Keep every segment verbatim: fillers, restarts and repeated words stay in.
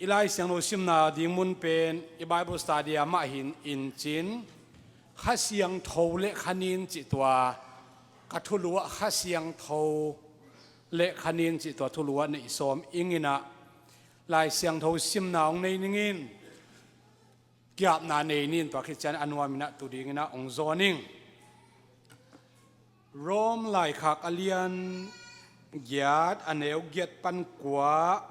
I Lai Siangtho simna ding mun pen i Bible study ah mah hi in cin, Kha Siangtho le Kha Nin cih tua ka thulu ah Kha Siangtho le Kha Nin cih tua thulu ah neih sawm ing in ah, Lai Siangtho simna hong nei ning in, ki-apna nei ni in, tua khit ciang a nuam in ah tu ding in ah hong zawn ing. Rom laikhak a lian giat, a neu giat pan kua,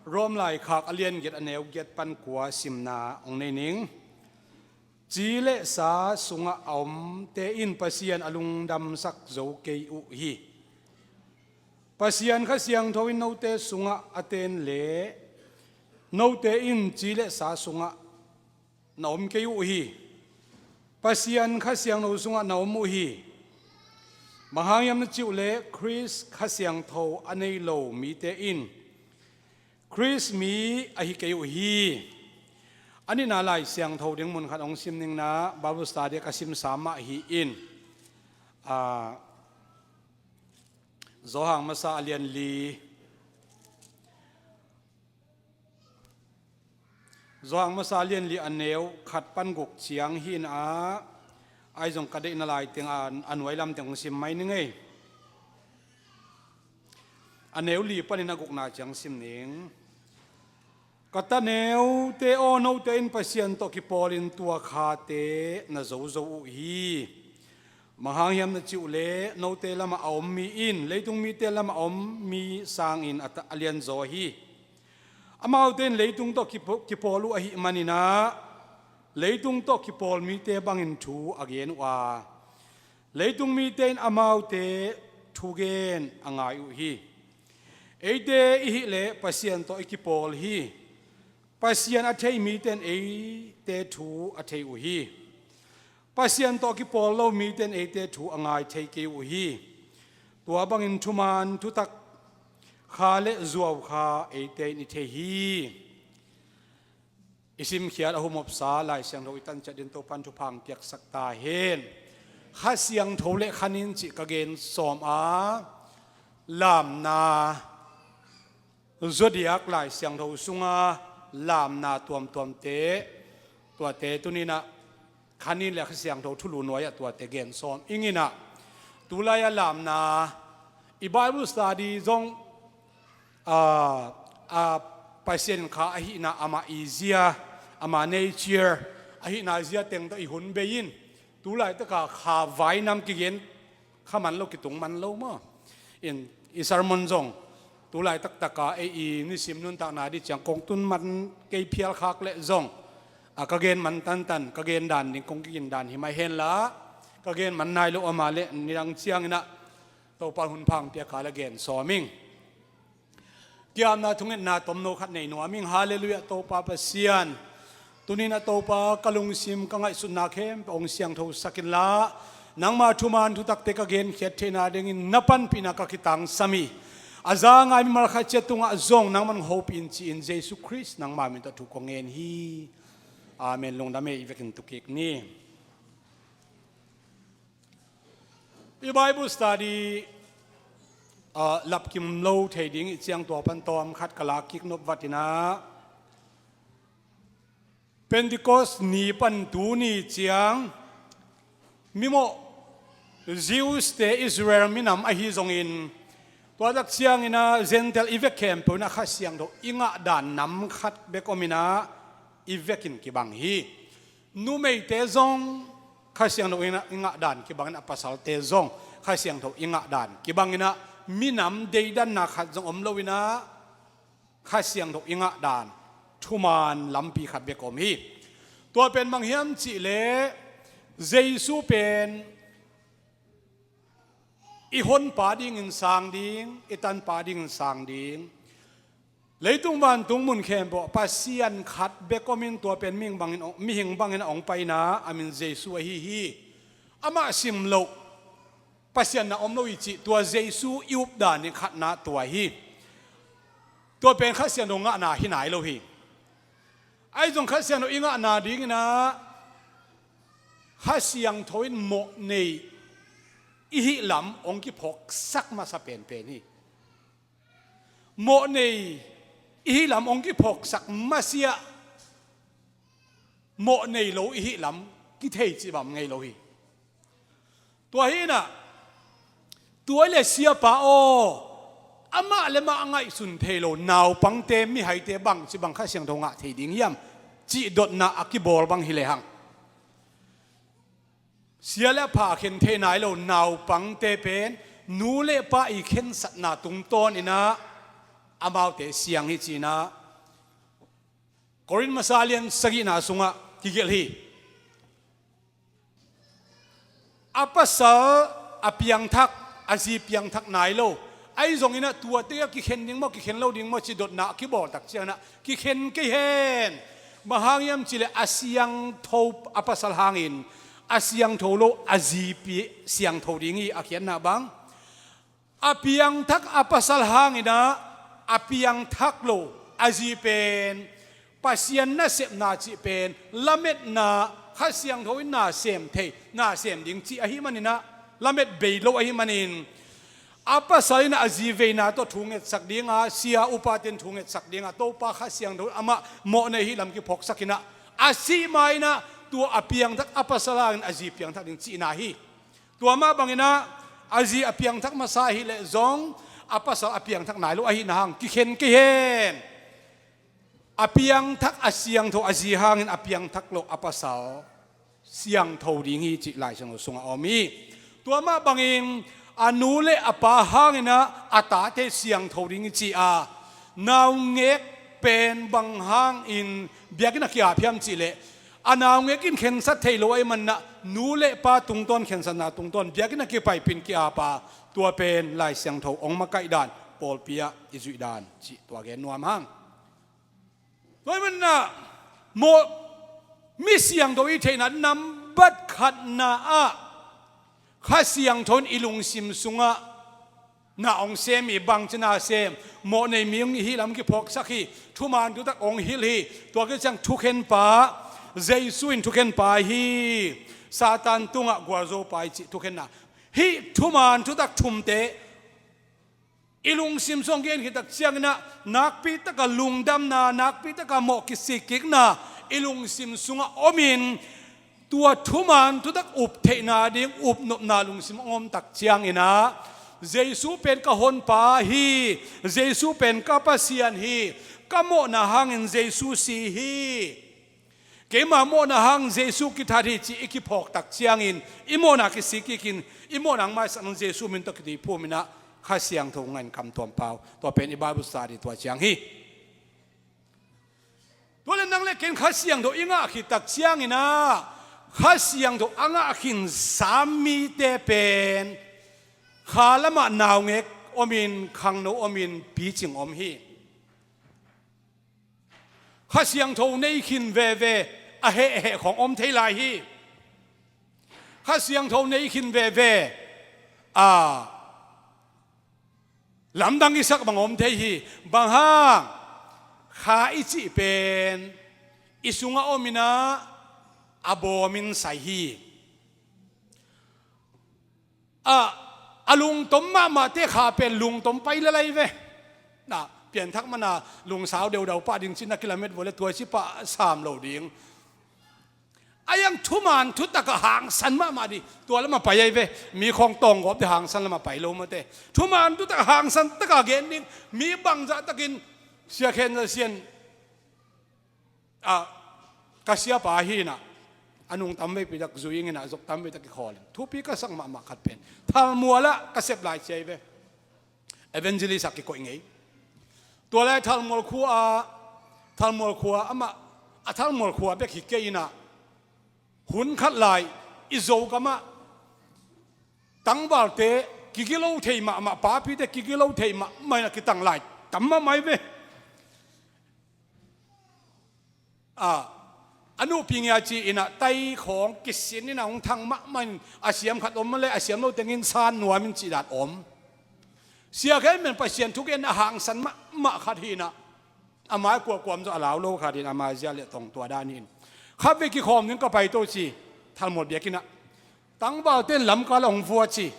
Rom laikhak a lian giat, a neu giat pan kua simna hong nei ning. Ci le sa sungah a omte in Pasian a lungdamsak zo kei uh hi. Pasian Kha Siangtho in note sungah a ten leh, note in ci le sa sungah na om kei uh hi. Pasian Kha Siangtho sungah na om uh hi. Bang hang hiam na cih uh leh, Khrist Kha Siangtho a nei lo mite in Khrist mi ahi kei uh hi. A nihna Lai Siangtho ding mun khat hong sim ning in ah, Bible study ka simsa mah hi in, a, Johan Masa a lian li, Johan Masa a lian li, a neu khat pan guk ciang hi in ah, ahi zong ka deihna lai teng a, a nuai lam teng hong sim mai ning ei. A neu li panin a gukna ciang sim ning. Ka ta neute aw, note in Pasian tawh kipawlin tua khate na zo zo uh hi. Bang hang hiam na cih uh leh, note lamah a om mi in leitung mite lamah a om mi sangin a ta-, a lianzaw hi. Amaute in leitung tawh kipaw-, kipawl uh ahih manin ah, leitung tawh kipawl mite bangin thu a gen uh a, leitung mite in amaute thugen a ngai uh hi. Eite i hih leh Pasian tawh i kipawl hi. Pasian a thei mite in eite thu a thei uh hi. Pasian tawh kipawl lo mite in eite thu a ngai thei kei uh hi. Tua bangin thuman thutak kha le zuau kha eite in i thei hi. I simkhiat a humopsa Lai Siangtho i tan ciat dingin Topan thupha piaksak ta hen. Kha Siangtho le Kha Nin cih ka gen sawm a, lamna, zodiak Lai Siangtho sunga lamna tuamtuamte, tuate tuni in ah Kha Nin le Kha Siangtho thulu nuai ah tuate gen sawm ing in ah, tulai a lamna, i Bible study zong, a, a, Pasian in kha ahihna, ama i zia, ama nature, ahihna zia teng tawh i hun bei in, tulaitak a kha vai nam kigen kha man lo, kitung man lo maw. In, i sermon zong tulai taktak a ei i nisim nuntakna ding ciang kong tun man kei phial khak leh zong, a, ka gen man tantan, ka gen dan ding kong kigin dan hi mai hen la, ka gen man nai lo a, ama le nidang ciang in ah Topa hunpha piak a la gen sawm ing. Ki-apna thungetna tomno khat nei nuam ing. Halleluiah, Topa Pasian. Tuni in ah Topa, ka lungsim, ka ngaihsutna khempeuh hong siangthosak in la, nangma thuman thutakte ka genkhiat theihna dingin na panpihna ka kitangsam hi. A za ngai mimal khat ciat tungah zong nangman hopih in ci-in Jesu Khrist nangma min tawh thu kong ngen hi. Amen. Lungdam ei, i vekin tu kik ni. I Bible study, ah, lapkim lo thei ding i ciang tua pan tawm khat ka lak kik nop vat in ah, Pentecost ni pan tu ni ciang, mimawh Jews te Israel minam ahi zongin, tua tak ciangin ah Gentile i vek khempeuh in ah Kha Siangtho i ngah dan nam khat bek om in ah, i vekin kibang hi. Numeite zong Kha Siangtho i ngah, i ngah dan kibang in ah, pasalte zong Kha Siangtho i ngah dan kibang in ah, minam deidanna khat zong om lo in ah, Kha Siangtho i ngah dan thuman lampi khat bek om hi. Tua pen bang hiam cih leh, Jesu pen i honpa dingin sang ding, i tanpa dingin sang ding. Leitung vantung mun khempeuh Pasian khat bek om in, tua pen mihing bangin, mihing bangin a hong pai in ah, a min Jesu ahi hi. Amah sim loh Pasian na om lo hi cih, tua Jesu i updan ding khatna tua hi. Tua pen Kha Siangtho ngahna hi nai lo hi. Ahi zong Kha Siangtho i ngahna dingin ah, Kha Siangtho in mawh nei i hih lam hong kiphawksak masa penpen hi. Mawh nei i hih lam hong kiphawksak masiah mawh nei lo i hih lam kithei cih bang ngei lo hi. Tua hi inah, tua hi le siapa aw, amah le mah a ngaihsun thei lo naupangte, mihaite bangci bang Kha Siangtho ngah thei ding hiam cih dotna a kibawl bang hi lehang, sia le a pha khen thei nai lo naupangte pen nu le pa i khensatna tungtawn inah amaute siang hi ci inah Korin masa lian sagihna sungah kigelh hi. A pasal a piangthak, a zi piangthak nai lo. Ahi zongin ah tuate a kikhen ding maw, kikhen lo ding maw ci dotna a kibawl tak ciangin ah kikhen kei hen. Bang hang hiam cih leh a siangtho a pasal hangin a siangtho lo a zi pi siangtho ding hi, a khiatna bang. A piangthak a pasal hangin ah a piangthak lo a zi pen Pasian nasepna cih pen lametna, Kha Siangtho in na sem thei, na sem ding cih ahih manin ah lamet bei lo ahih manin, a pasal in ah a zi veina tawh thu ngetsak ding a, sia upaten thu ngetsak ding a, Topa Kha Siangtho amah mawh nei hih lam kiphawksak inah a sih ma inah tua a piangthak a pasal hangin a zi piangthak ding cihna hi. Tua mah bangin ah a zi a piangthak masa hi leh zong a pasal a piangthak nai lo ahihna hang kikhen kei hen. A piangthak a siangtho a zi hangin a piangthak lo a pasal siangtho ding hi cih Lai Siangtho sungah a om hi. Tua mah bangin a nu le a pa hangin ah a tate siangtho ding hi ci a, naungek pen bang hangin biakinn a ki-ap hiam cih leh, a naungek in khensat thei lo ahih manin ah nu le pa tungtawn khensatna tungtawn biakinn a kipaipih in ki-ap a, tua pen Lai Siangtho hong makaih dan, pawlpi ah i zuih dan cih tua gen nuam hang. Tua ahih manin ah mawh, mi siangtho i theihna nambat khatna ah Kha Siangtho in i lungsim sungah na hong sem hi. Bangci na sem? Mawh nei mi hong i hih lam kiphawksak hi. Thuman thutak hong hilh hi. Tua khit ciang thukhenpa, Jesu in thukhenpa hi. Satan tungah gualzopa hi cih thukhenna. Hih thuman thutak thumte i lungsim sung gen khit tak ciangin ah nakpi taka lungdamna, nakpi taka mawh kisik kikna i lungsim sungah omin, tua thuman thutak up theihna ding upnopna lungsim hong om tak ciangin ah, Jesu pen ka honpa hi, Jesu pen ka Pasian hi, ka mawhna hangin Jesu si hi. Keima mawhna hang Jesu kithat hi cih i kiphawk tak ciangin, i mawhna kisik kikin, i mawhna hong maisak nang Jesu min tawh kituiphum inah Kha Siangtho ngahin kamtuam pau. Tua pen i Bible study tua ciang hi. Tua le nang le ken Kha Siangtho i ngah khit tak ciangin ah, Kha Siangtho a ngah khinsa mite pen kha lamah naungek omin, khangno omin, picing om hi. Kha Siangtho nei khin veve a heh a heh khawng om thei lai hi. Kha Siangtho nei khin veve a lamdang i sak bang om thei hi. Bang hang? Kha i cih pen i sungah om inah a bawmin sai hi. A, a lungtom mahmahte kha pen lungtom pai lel lai ve. Na, pianthak mana lungsau deudau pah ding cih na kilamet vua le tua i cih pah sam lo ding. A iang thuman thutak a hangsan mahmah ding, tua lamah pai ai ve. Mi khawng tawnggawp ding hangsan lamah pai lo mate. Thuman thutak a hangsan taka gen ding, mi bangzah takin siakhen za sian a, ka siapa hi inah, a nung tamveipi tak zui ing inah, zok tamvei tak kikhawl in. Thupi ka sak mahmah khat pen, Thalmualah ka sep lai ciai ve. Evangelist ah kikoih ngei. Tua lai Thalmual khua ah, Thalmual khua amah, a Thalmual khua bek hi kei inah, hun khat lai i Zogam ah tangvalte kigilo thei mahmah, papite kigilo thei mahmah inah kitang lai tam mahmah hi ve. A, a nupi ngia ci inah tai khawng kisin inah hong thang mahmah in, a siam khat om le a siam lo tengin san nuam in cih dan om. Siakhen men Pasian thugen a hangsan mahmah khat hi inah, a mai kuakuam zaw a lau lo khat hi inah, a mai zia le tong tua dan hi in. Khatvei kikhawm ding ka paito ci, Thalmual biakinn ah. Tangvalte in lamkal ah hong vua ci.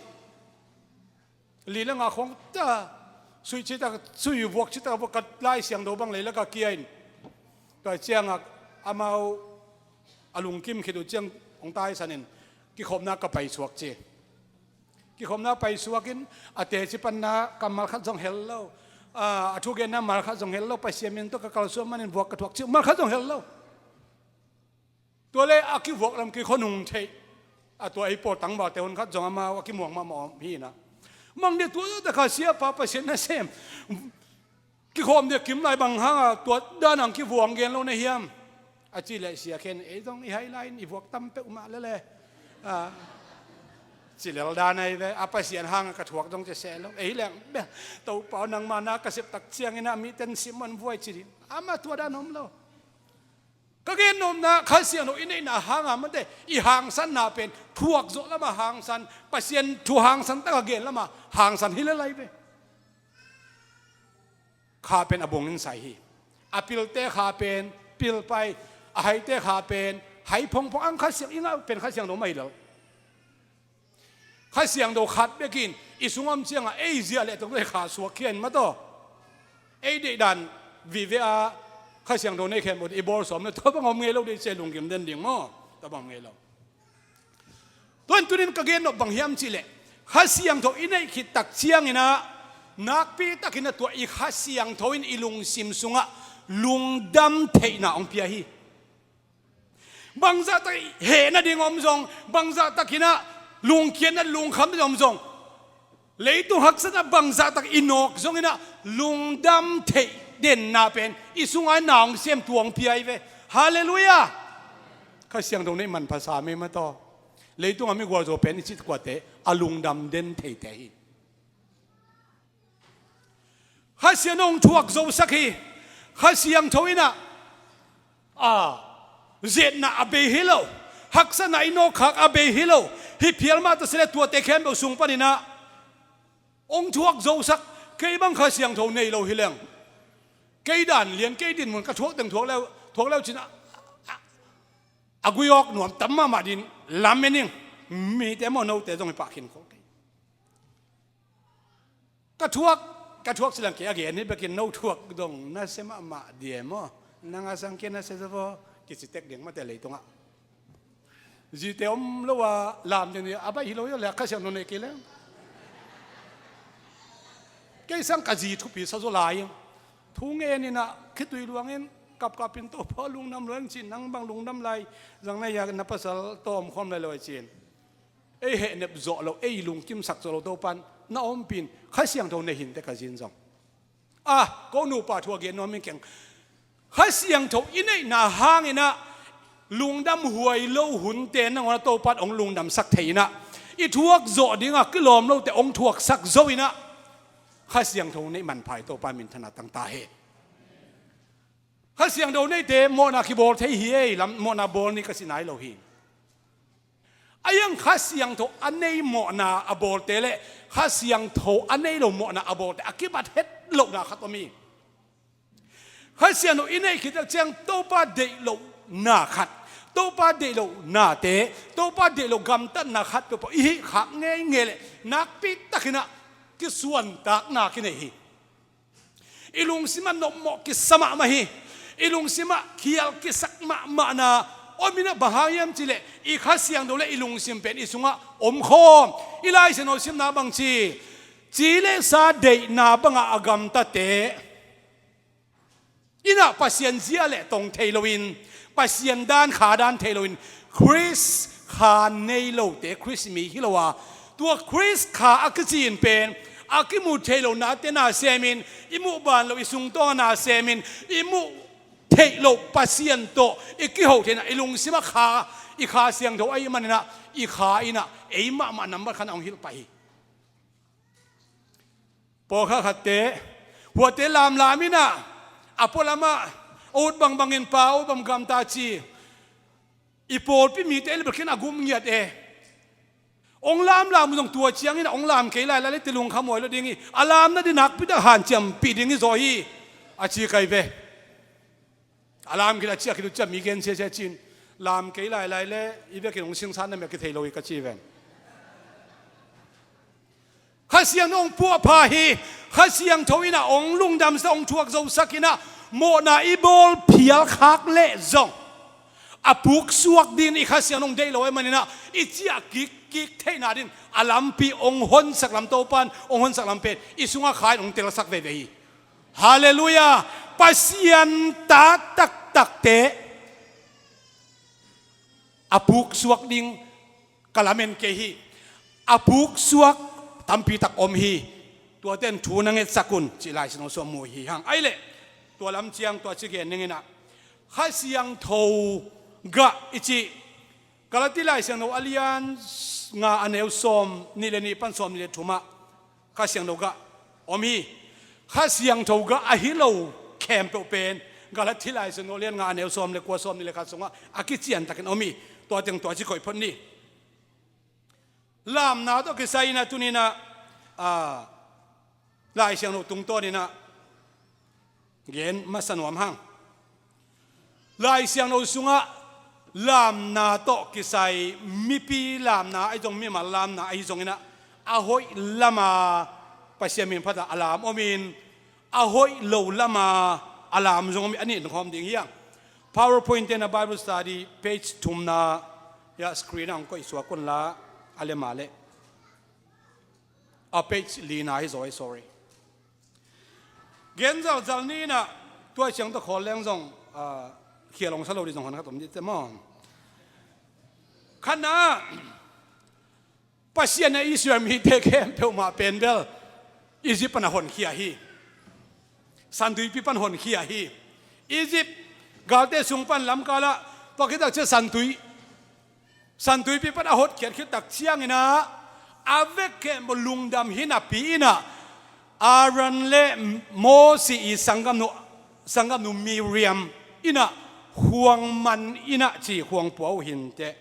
Li le nga khawng ta, Sui citak, sui vuak citak a vuak ka Lai Siangtho bang leilak a kia in. Tua ciangah amau a lungkim khit uh ciang hong taisan in kikhopna ka paisuak ci. Kikhopna paisuak in a teci panna kammal khat zong hel lo. A, a thugenna mal khat zong hel lo. Pasian min tawh ka kalsuan manin vuak ka thuak ci mal khat zong hel lo. Tua le a kivuak lam kikhua nung theih. A tua ei pawl tangvalte hun khat zong amau a kimuang mahmah om hi na. Mang dia tua zawh tak a siapa Pasian nasem kikhawm dia kim lai bang hang a tua dan ang kivuang gen lo na hiam? A ci leh sia khen ei zong i hai lai in i vuak tam peuhmah lele. A, ci lel dan ahi ve. A Pasian hang a ka thuak zong ci seh lo. Ei leng beh, Topa aw, nangma na ka sep tak ciangin a miten sim man vuai ci ding. Amah tua dan om lo. Ka gen nopna Kha Siangtho i neihna hanga mate i hangsanna pen thuak zawh lama hangsan, Pasian thu hangsan taka gen lama hangsan hi le lai ve. Kha pen a bung in sai hi. A pilte kha pen pil pai, a haite kha pen hai phongphong ang. Kha Siang i ngah pen Kha Siangtho mah hi lo. Kha Siangtho khat bekin i sung om ciangah ei zia leh tawh kha suak khia in mataw. Ei deihdan vive a Kha Siangtho nei khen mawh i bawl sawm le tua bang om ngei lo dei cia lunggim den ding maw? Tua bang om ngei lo. Tua in tunin ka gen nop bang hiam cihleh Kha Siangtho i neih khit tak cianginah nakpi takinah tua i Kha Siangtho in i lungsim sungah lungdam theihna hong pia hi. Bangzah tak heh nading om zong, bangzah takinah lungkiatna lungkham nading om zong, leitung haksatna bangzah tak i nawk zonginah lungdam theih denna pen i sunga na hong sem tuang pia hi ve. Halleluiah. Kha Siangtho neih manpha sa mei mataw. Leitungah mi gualzo pen i citkuate a lungdam den theite hi. Kha Siangtho hong thuak zosak hi. Kha Siangtho inah a, zetna a bei hi lo. Haksatna i nawkkhak a bei hi lo. Hi phial mah ta sile tuate khempeuh sung paninah hong thuak zosak. Kei bang Kha Siangtho nei lo hi leng kei dan lian kei dinmun ka thuak teng thuak leu, thuak leu cinah a, a, a gui awk nuam tam mahmah din lam en ing. Mite maw note zong hi pah khin khol kei. Ka thuak, ka thuak silang kei a gen hi bekin no thuak dong na se mahmah dia maw? Nang a sang kia na se zavo kici tek ding mate leitungah. Zite om lo a lam ding ni a baih hi lo hi le Kha Siangtho nei kei leng. Kei sang ka zi thupi sa zaw lai ing. Thu ngeninah khitui luangin kapkapin Topa lungdam luang cin nang bang lungdam lai zang na ya na pasal tawm khawm lai lo a cin. Ei hehnep zawh lo, ei lungkimsak zawh lo Topan na ompin Kha Siangtho nei hinte ka zin zong. A, ko nupa thu a gen nuam in keng. Kha Siangtho i neihna hanginah lungdam huai lo hunte nangawn a Topan hong lungdamsak thei inah i thuak zawh dingah kilawm lote hong thuaksak zo inah Kha Siangtho neih manpha i Topa minthana tangta he. Kha Siangtho neite mawhna kibawl thei hi ei lam mawhna bawl ni ka si nai lo hi. A iang Kha Siangtho a nei mawhna a bawlte le Kha Siangtho a nei lo mawhna a bawlte a kibat het lohna khat om hi. Kha Siangtho i neih khit tak ciang Topa deih lohna khat, Topa deih lohnate, Topa deih loh gamtatna khat peuhpeuh i hih khak ngeingei le nakpi takinah kisuantakna kinei hi. I lungsimah nopmawh kisa mahmah hi. I lungsimah khial kisak mahmahna om inah bang hang hiam cihleh i Kha Siangtho le i lungsim pen i sungah om khawm. I Lai Siangtho simna bang ci, ci le sa deihna bangah a gamtate inah Pasian zia le tong thei loin Pasian dan kha dan thei loin Khrist kha nei lote Khrist mi hi lo a, tua Khrist kha a kici in pen a kimu thei lo nate na semin i muh ban lo i sungtawng a na semin i muh theih loh Pasian tawh i kiho theihna i lungsimah kha i Kha Siangtho ahih maninah i kha inah ei mahmah nambat khanah hong hilh pah hi. Pawlkhat khatte huate lamlam inah a pualamah a ut bangbangin pa ut bang gamta ci. I pawlpi mite i le bekin a gum ngiat e. Ong lamlam uh zong tua ciangin a ong lam kei lailai le tilung khamuai lo ding hi. A lamna di nakpitak hanciampih ding hi zaw hi a ci kai ve. A lam khit a ciah khit uh ciah mi gen siasia cin lam kei lailai le i vekin hong singsan na mia kithei lo hi ka ci ven. Kha Siangtho hong puahpha hi. Kha Siangtho in ah hong lungdamsak, hong thuak zosak in ah, mawhna i bawl phial khak leh zong a puksuak dingin i Kha Siangtho hong deih lo ahih manin ah, i ciah kikkik theihna dingin a lampi hong honsak lam, Topa in hong honsak lam pen i sungah Kha in hong telsak veve hi. Halleluiah. Pasian ta taktakte a puksuak ding ka lamen kei hi. A puksuak tampi tak om hi. Tuate in thu na ngetsak un cih Lai Siangtho sungah mu hi hang. Ahih leh tua lam ciang tua ci gen ning in ah, Kha Siangtho gah i cih Galati Lai Siangtho a lian nga, a neu sawm nih le nih pan sawm nih le thum ah Kha Siangtho gah om hi. Kha Siangtho gah ahi lo khempeuh pen Galati Lai Siangtho lian nga, a neu sawm le kua, sawm nih le khat sungah a kician takin om hi. Tua teng tua ci koih phot ni. Lamna tawh kisai in ah tuni in ah, a, Lai Siangtho tungtawn in ah gen masa nuam hang. Lai Siangtho sungah lamna tawh kisai, mipi lamna ahi zong, mimal lamna ahi zongin ah, a hoih lama Pasian min phat a a lam om in, a hoih lo lama a lam zong om in, a nih in khawm ding hi hang. PowerPoint te in ah Bible study page thumna, ya, screen ah hong koih suak un la, a lem a leh. A, page lina hi zaw hi, sorry. Gen zalzal ni in ah, tua ciang tawh khawl leng zong, a, khial hong sa lo ding zong hon khat om dih teh maw. Khatna, Pasian in ah Israel mite khempeuh mah pen bel Egypt pan a honkhia hi. Santuipi pan honkhia hi. Egypt galte sung pan lamkal ah, tua khit tak ciang santui, santuipi pan a hotkhiat khit tak ciangin ah, a vek khempeuh lungdam hi napi in ah, Aaron le Mosi i sanggamnu, sanggamnu Miriam in ah khuang man in ah ci, khuang pua uh hi inteh.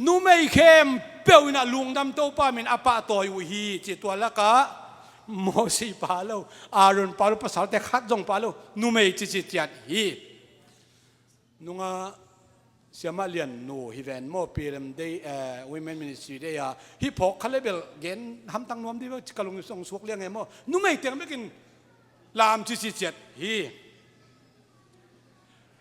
Numei khempeuh in ah lungdam, Topa min a pahtawi uh hi ci, tua lakah Mosi pha lo, Aaron pha lo, pasalte khat zong pha lo, numei cici ciat hi. Nungah Siamah Lian nu hi ven maw, P L M Day, eh, Women Ministry Day ah, hih phawk kha le bel gen hamtang nuam dih ve, ka lung song suak liang e maw. Numei teng bekin lam cici ciat hi.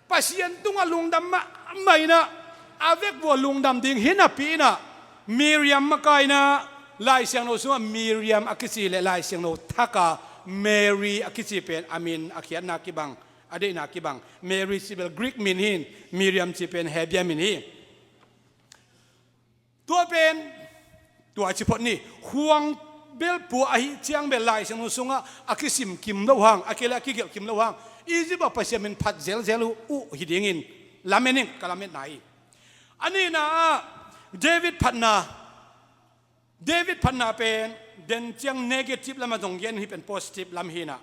Pasian tungah lungdam mahmah in ah, a vek vua lungdam ding hi napi in ah, Miriam makai in ah, Lai Siangtho sungah Miriam a kici le Lai Siangtho thak ah Mary a kici pen a min a khiatna kibang, a deihna kibang. Mary ci bel Greek min hi in, Miriam ci pen Hebrew min hi. Tua pen, tua ci phot ni, khuang bel pua ahih ciang bel Lai Siangtho sungah a kisim kim lo hang, a kei le a kigelh kim lo hang, Egypt ah Pasian min phat zelzel uh, uh hi dingin lamen ing, ka lametna hi. A nihna ah, David phatna, David phatna pen den ciang negative lam ah zong gen, hih pen positive lam hi in ah.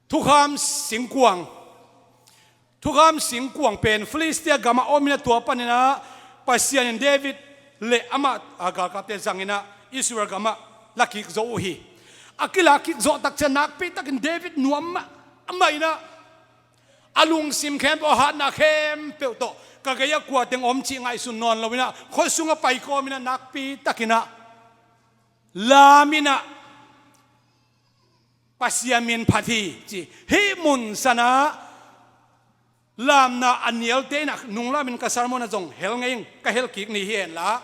Thukham singkuang. Thukham singkuang pen Filistia gamah om in ah, tua panin ah Pasian in David le amah a galkapte zang in ah Israel gamah lakik zo uh hi. A kilakik zawh tak ciang nakpi takin David nuam mahmah in ah, a lungsim khempeuh, a hatna khempeuh tawh, ka gei ah kua teng om cih ngaihsun nawn lo in ah, khua sungah pai kawm in ah nakpi takin ah lam in ah Pasian min phat hi ci. Hih mun san ah lamna a nialte in ah, nung lamin ka sermon ah zong hel ngei ing, ka hel kik ni hi hen la.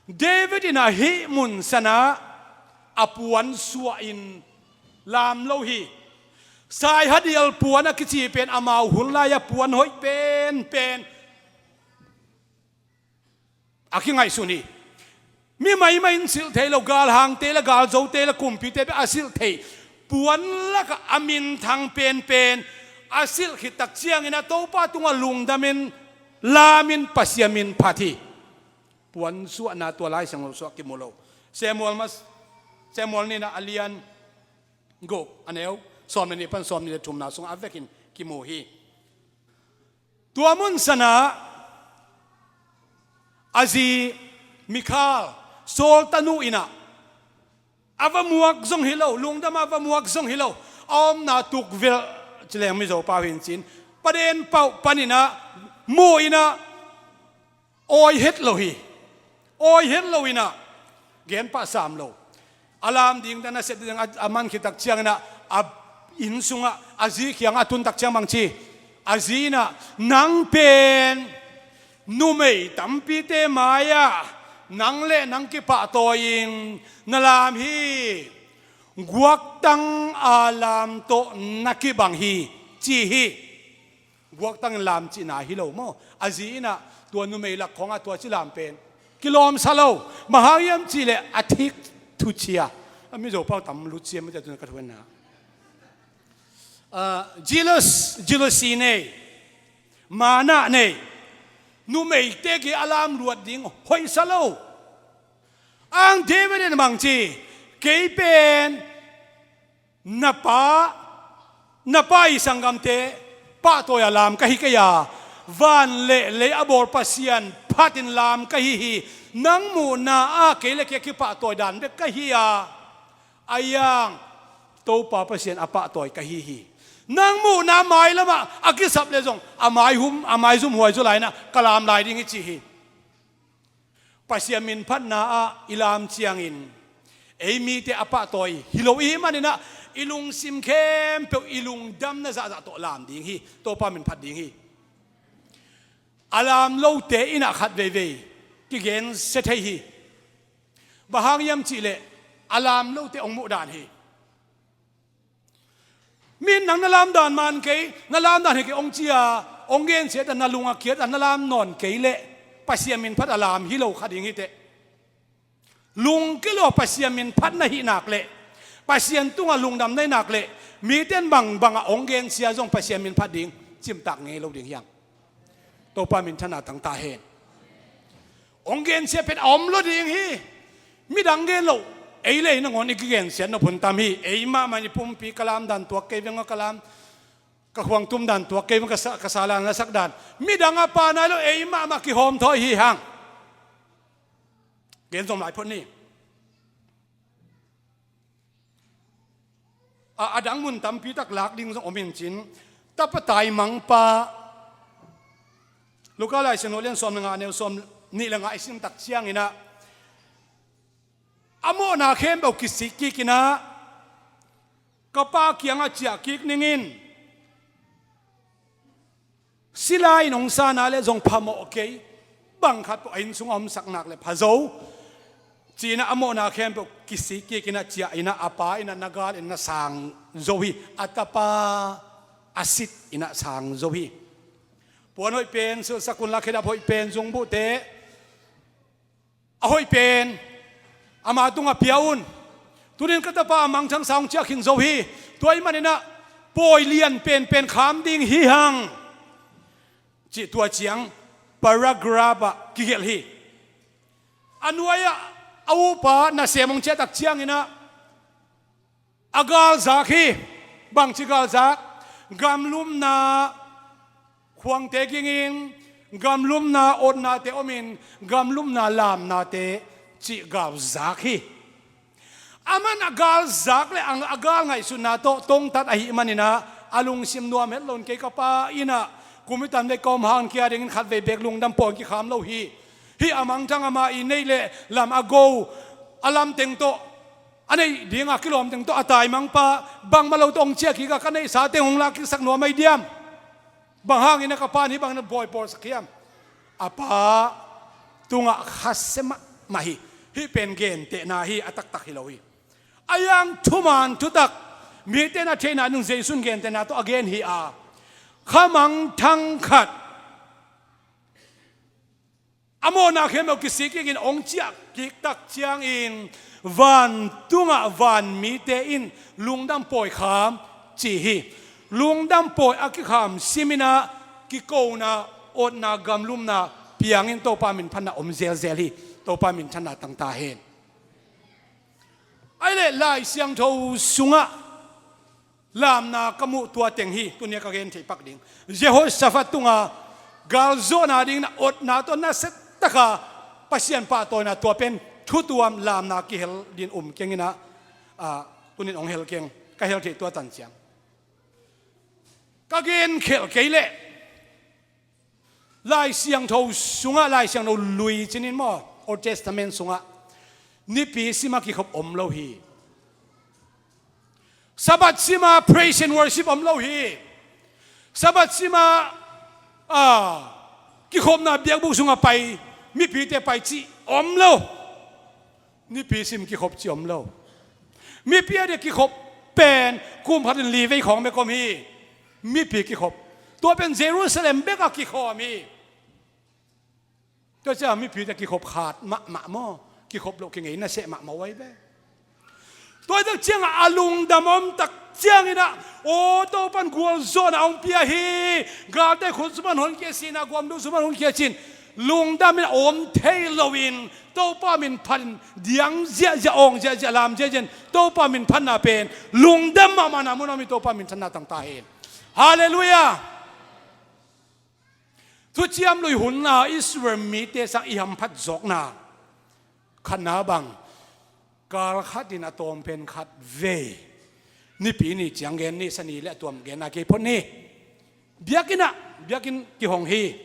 David in ah hih mun san ah a puan suah in lam lo hi. Saihadial puan a kici pen amau hun lai ah puan hoih penpen a kingaihsun hi. Mi maimai in silh thei lo, galhangte le galzote le kumpite bek a silh thei puan lakah a minthang penpen a silh khit tak ciangin ah Topa tungah lungdamin lamin Pasian min phat hi. Puan suahna tua Lai Siangtho sungah kimu lo. Samuel mas, Samuel nihna a lian guk, a neu sawm le nih pan sawm nih le thumna sungah a vekin kimu hi. Tua mun san ah a zi Mikhal, Saul tanu in ah a va muak zong hi lo, lungdam a va muak zong hi lo, a omna tukvelh, ci leng Mizo pau hi in cin, paden pauh panin ah mu in ah awi het lo hi. Awi het lo in ah Gen pah sam lo. A lam ding dan a sep ding a, a man khit tak ciangin ah, a inn sungah a zi kiangah a tun tak ciang bang ci? A zi in ah, "Nang pen numei tampite mai-ah nang le nang kipahtawi-in na lam hi. Guaktang a lam tawh na kibang hi," ci hi. Guaktang in lam cihna hi lo maw? A zi in ah tua numei lak khawngah tua ci lam pen kilawmsa lo. Bang hang hiam cih leh a thik thucia. A Mizo pau tam lut ciam mite tun ka thuanna. Ah, jealous, jealousy nei, manah nei, numeite kiang a lam luat ding hoihsa lo. Ang David in bang ci? "Kei pen na pa, na pa i sanggamte pahtawi a lam ka hi kei a, van le lei a bawl Pasian phatin lam ka hi hi. Nang muhna ah kei le kei a kipahtawi dan bek ka hi a, a yang Topa Pasian a pahtawi ka hi hi. Nang muhna mailamah a kisap le zong a maihum, a maizum huai zaw lai-in ah ka lam lai ding hi," ci hi. Pasian min phatna ah i lam ciangin ei mite a pahtawi hi lo i hih manin ah, i lungsim khempeuh i lungdamna zahzah tawh lam ding hi. Topa min phat ding hi. A lam lote in ah khat veivei kigensia thei hi. Bang hang hiam cih leh a lam lote hong muh dan hi. Min nang na lam dan man kei, na lam dan hi kei hong ci a, hong gensia ta, na lung a kiat a na lam nawn kei leh Pasian min phat a lam hi lo kha ding hi teh. Lungkia lo Pasian min phat na hih nak leh, Pasian tungah lungdam na hih nak leh, mite in bangbang a hong gensia zong Pasian min phat ding cimtak ngei lo ding hi hang. Topa minthanna tang ta hen. Hong gensia pen a om lo ding hi. Midang gen lo, ei le ei nangawn i kigensiat nop hun tam hi. Ei mahmah i pumpi ka lam dan tuak kei veng aw, ka lam, ka khuang tum dan tuak kei veng, ka sa, ka sa lam na sak dan. Midang a pa nai lo, ei mahmah kihawm thawi hi hang. Gen zom lai phot ni. A, a dang mun tampi tak lak ding zong om in cin, tapa taimangpa, Luka Lai Siangtho lian sawm le nga, neu sawm nih le nga i sim tak ciangin ah, a mawhna khempeuh kisik kik in ah, "Ka pa kiangah ciah kik ning in. Sila in hong san a leh zong phamawh kei, bang khat peuh a inn sungah omsak nak leh pha zo," ci-in ah a mawhna khempeuh kisik kik in ah ciah in ah, a pa in ah na gal in na sang zo hi. A tapa a sit in ah sang zo hi. Puan hoih pen silhsak un la, khedap hoih pen zungbuhte, a hoih pen ama tungah pia un. Tunin ka tapa a mangthang sa hong ciah khin zo hi. Tua ahih manin ah pawi lian penpen kham ding hi hang, cih tua ciang paragraph ah kigelh hi. A nuai-ah a upa nasem hong ciah tak ciangin ah a galzak hi. Bangci galzak? Gamlumna khuangte ging in, gamlumna otnate om in, gamlumna lamnate cih galzak hi. Aman a galzak le a, a gal ngaihsutna tawh tongtat ahih manin ah, a lungsim nuam het lo in, "Kei ka pa in ah kum i tan dek ka om hang, kei a dingin khat vei beek lungdam pawi kikham lo hi. Hih a mangthang, ama i neih le lam a go, a lamteng tawh, a neih dinga kilawmteng tawh a taimangpa, bangmah lo tawh hong ciah kik a, ka neihsa teng hong lak kiksak nuam ahi diam? Bang hangin ah ka pa in hih bangin a bawi bawlsak hiam?" A pa tungah khasia mahmah hi. Hih pen gentehna hi, a taktak hi lo hi. A yang thuman thutak, mite in a theihna ding Jesu in gentehna tawh a gen hi a, khamangthang khat a mawhna khempeuh kisik kik in hong ciah kik tak ciangin, vantungah vanmite in lungdam pawi kham ci hi. Lungdam pawi a kikham simin ah kikona, otna, gamlumna piangin Topa minphatna om zelzel hi. Topa minthanna tang ta hen. Ahih leh Lai Siangtho sungah lamna ka muh tua teng hi, tuni-a ka gen thei pak ding. Jehoshaphat tunga galzawhna dingin a otna tawh nasia taka Pasian pahtawina, tua pen thutuam lamna kihel dingin um keng in ah, a, tunin hong hel keng, ka hel thei tua tan ciang. Ka gen khelh kei leh Lai Siangtho sungah, Lai Siangtho lui cinin maw, Old Testament sungah Nipi sima kikhop om lo hi. Sabbath sima praise and worship om lo hi. Sabbath sima, ah, kikhopna biakbuk sunga pai, mipite pai cih om lo. Nipi sim kikhop cih om lo. Mipi a dia kikhop pen kum khat in li vei khawng bek om hi. Mipi kikhop, tua pen Jerusalem bek a kikhawm hi. Tua ciang mipite kikhop khat mahmah maw? Kikhop loh kingei na seh mahmah uh ahi ve. Tua tak ciangah a lungdam om tak ciangin ah, aw, Topan gualzawhna hong pia hi. Galte khut sung pan honkhia, sihna guamduk sung pan honkhia cin lungdam in a om thei loin, Topa min phat in diang ziahziah, awng ziahziah, lam ziahziah in Topa min phatna pen lungdam mahmahna mun a om hi. Topa min phatna tangta hi. Halleluiah. Thuciam Lui hun a Israel mite sang i hamphat zawkna khatna bang, kal khat in a tawm pen khat vei, Nipi ni ciang gen ni, sa ni le a tuam gen a kei phot ni. Biakinn ah, biakinn kihong hi.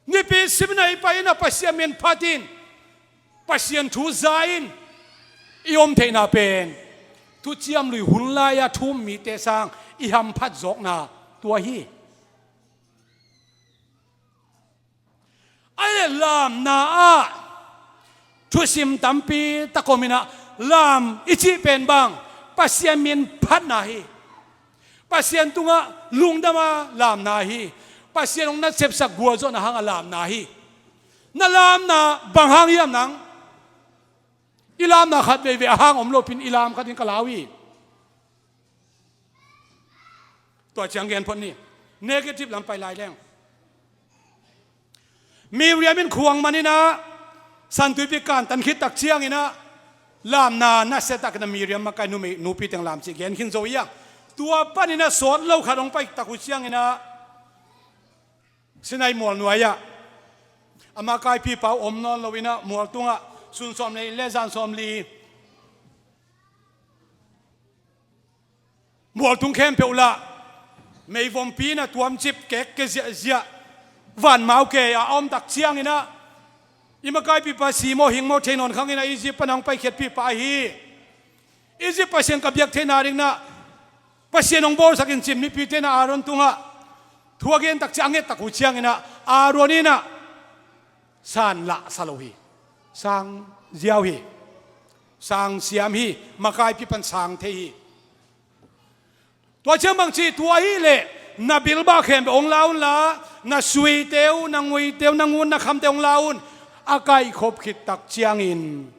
Nipi simna i pai in a Pasian min phat in, Pasian thu za in i om theihna pen Thuciam Lui hun lai-a thu um mite sang i hamphat zawkna tua hi. Ai le lamna ah thusim tampi tak om in ah, lam i cih pen bang, Pasian min phatna hi. Pasian tungah lungdam a lamna hi. Pasian hong na sepsak gualzawhna hang a lamna hi. Na lamna bang hang hiam nang? I lamna khat veivei a hang om lo pin i lam khat in ka lau hi. Tua ciang gen phot ni. Negative lam pai lai leng. Miriam in khuang man in ah, Santuipi kantan khit tak ciangin ah, lamna nasia tak in ah Miriam makai numei, nupi teng lam cih gen khin zo hi a. Tua pan in ah sawt lo khat hong pai tak uh ciangin ah, Sinai mual nuai ah, a makaipipa uh om nawn lo in ah, mual tungah sun sawm le in le zan sawm li mual tung khempeuh lah meivompi in a tuamcip kek ke ziahziah, vanmau ke a om tak ciangin ah, i makaipipa si maw hing maw thei nawn khang in ah, Egypt pan hong paikhiatpipa hi. Egypt Pasian ka biak theihna ding in ah Pasian hong bawlsak in cin mipite in ah Aaron tungah thu a gen tak ciang, a nget tak uh ciangin ah, Aaron in ah san lah sa lo hi. Sang ziau hi. Sang siam hi. Makaipi pan sang thei hi. Tua ciang bang ci, tua hi leh na bilbah khempeuh hong la un la, na suite uh, na nguite uh, na ngun na khamte hong la un. A kaikhop khit tak ciangin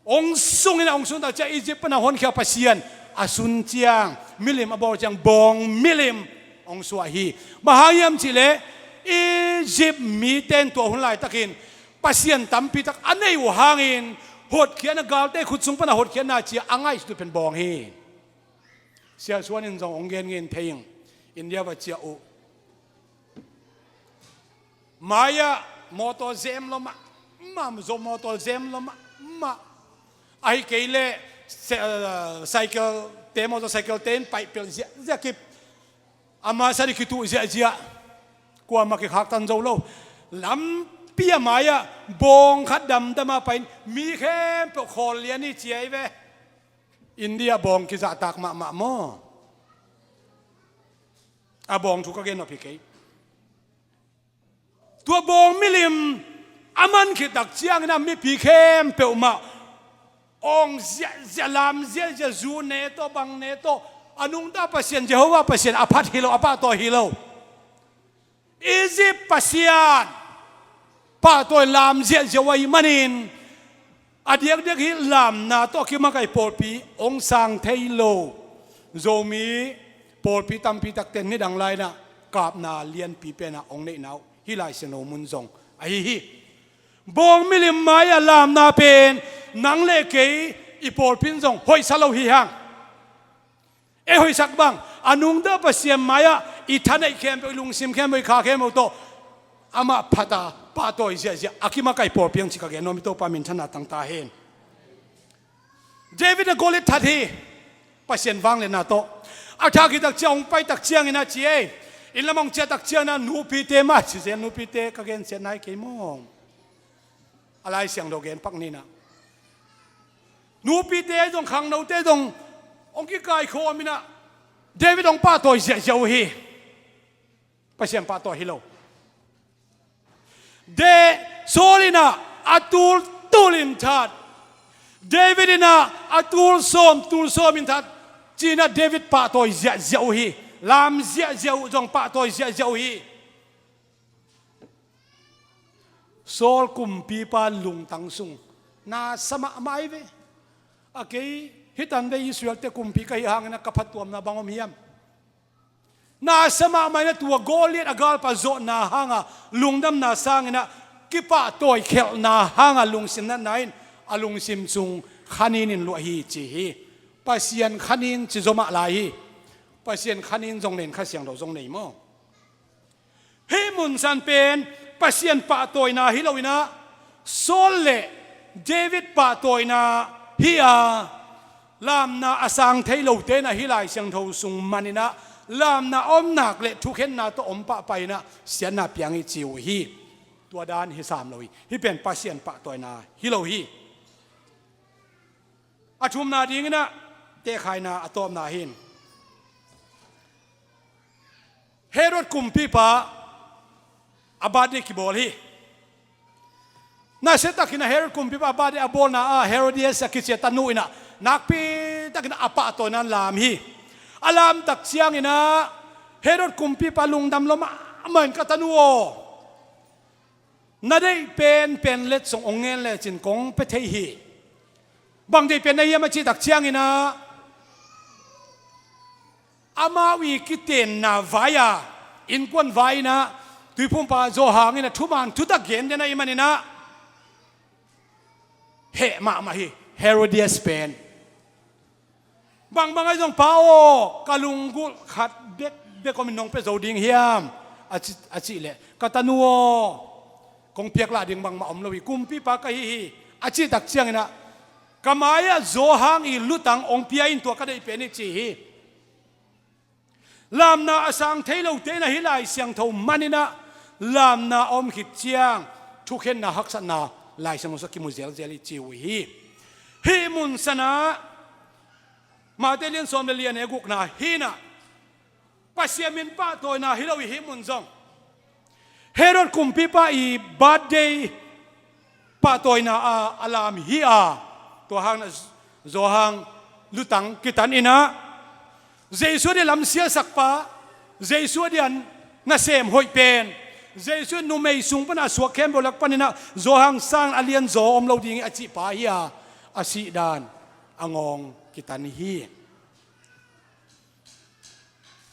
hong sung in ah, hong sung tak ciang Egypt pan a honkhia Pasian a sun ciang, milim a bawl ciang bawng milim hong suah hi. Bang hang hiam cih leh Egypt mite in tua hun laitakin Pasian tampi tak a nei uh hangin, hotkhiatna, galte khut sung pan a hotkhiatna ci-a a ngaihsut uh pen bawng hi. Siasuan in zong hong gen ngen thei ing, India va ciah uh. Mai-ah motor zem lo mah, mah, zo motor zem lo mah, mah. Ahi kei leh se-, eh, cycle te, motor cycle te in paih pelh ziahziah kip. Ama sari kituh ziahziah. Kuamah kikhaktan zo lo. Lampi a mai-ah bawng khat damdam a pai in mi khempeuh khawl lian hi ci ahi ve. India bawng kizahtak mahmah maw? A bawng thu ka gen nop hi kei. Tua bawng milim a man khit tak ciangin ah mipi khempeuh mah awng ziahziah, lam ziahziah, zu ne tawh, bang ne tawh, a nungta Pasian, Jehovah Pasian a phat hi lo, a pahtawi hi lo. Egypt Pasian pahtawi lam ziahziah uh ahih manin, a diakdiak hih lamna tawh a kimakai pawlpi hong sang thei lo. Zomi pawlpi tampi takte in nidang lai-in ah kapna lianpi pen ah hong neihna uh hih Lai Siangtho mun zong ahi hi. Bawng milim mai-ah lamna pen nang le kei i pawlpi in zong hoihsa lo hi hang. Ei hoihsak bang, a nungta Pasian mai-ah i thaneih khempeuh, i lungsim khempeuh, i kha khempeuh tawh amah phat a pahtawi ziahziah a kimakai pawlpi hong ci ka gen nuam hi. Topa minthanna tangta hen. David in Goliath that hi. Pasian vangliatna tawh a thah khit tak ciang hong pai tak ciangin a ci ei. Inn lam hong ciah tak ciangin a nupite mah ci zen, nupite ka gensiatna hi kei maw? A Lai Siangtho gen pak ni in ah, nupite zong, khangnote zong hong kikaikhawm in ah, David hong pahtawi ziahziah uh hi. Pasian pahtawi hi lo. De, Saul in ah a tul tul in that, David in ah a tul sawm tul sawm in that, ci-in ah David pahtawi ziahziah uh hi. Lam ziahziah uh, zong pahtawi ziahziah uh hi. Saul kumpipa lungtang sung na sa mahmah hi ve. A, kei hi tan ve, Israel-te kumpi ka hih hangin ah ka phattuamna bang om hiam? Na sa mahmah in ah, tua Goliath a galpa zawhna hanga lungdamna sangin ah, kipahtawi khelhna hanga lungsim natna in a lungsim sung khanin in luah hi, ci hi. Pasian khanin ci zaw mah lai hi. Pasian khanin zong nei in, Kha Siangtho zong nei maw? Hih mun san pen Pasian pahtawina hi lo in ah, Saul le David pahtawina hi a, lamna a sang thei lote in ah hih Lai Siangtho sung man in ah, lamna a om nak le thukhenna tawh om pahpah in ah siatna piang hi, ci uh hi. Tua dan hi sam lo hi. Hih pen Pasian pahtawina hi lo hi. A thumna dingin ah, tekhaina a tawpna hi in, Herod kumpipa a birthday kibawl hi. Nasia takin ah Herod kumpipa a birthday a bawlna ah, Herodias a kici a tanu in ah nakpi takin ah a pahtawina in lam hi. A lam tak ciangin ah, Herod kumpipa lungdam lua mahmah in, ka tanu aw, na deih penpen letsong hong ngen lecin kong pia thei hi. Bang deih pen na hiam, a cih tak ciangin ah, amau i kitenna vai-a, innkuan vai-in ah, tuiphumpa Johan in ah thuman thutak gen den ahih manin ah, heh mahmah hi Herodias pen. Bangbang ahi zong, pa aw, ka lunggulh khat bekbek om in, nong pia zo ding hiam, a ci, a cih leh, ka tanu aw, kong piaklah ding bangmah om lo hi, kumpipa ka hi hi, a cih tak ciangin ah, ka mai-ah Johan i lutang hong pia in, tua ka deih pen hi, ci hi. Lamna a sang thei lote in ah hih Lai Siangtho man in ah, lamna a om khit ciang thukhenna, haksatna Lai Siangtho sungah kimu zelzel hi, ci uh hi. Hih mun san ah, Mate lian sawm le li, a neu gukna hi in ah, Pasian min pahtawina hi lo hi, hih mun zong. Herod kumpipa i birthday pahtawina a, a lam hi a, tua hang in ah Johan lutang kitan in ah, Jesu a dia lamsiasakpa, Jesu a dia nasem hoih pen, Jesu in numei sung pan a suak khempeuh lak panin ah Johan sang a lianzaw om lo ding hi, a cihpa hi a, a sihdan a ngawng kitan hi.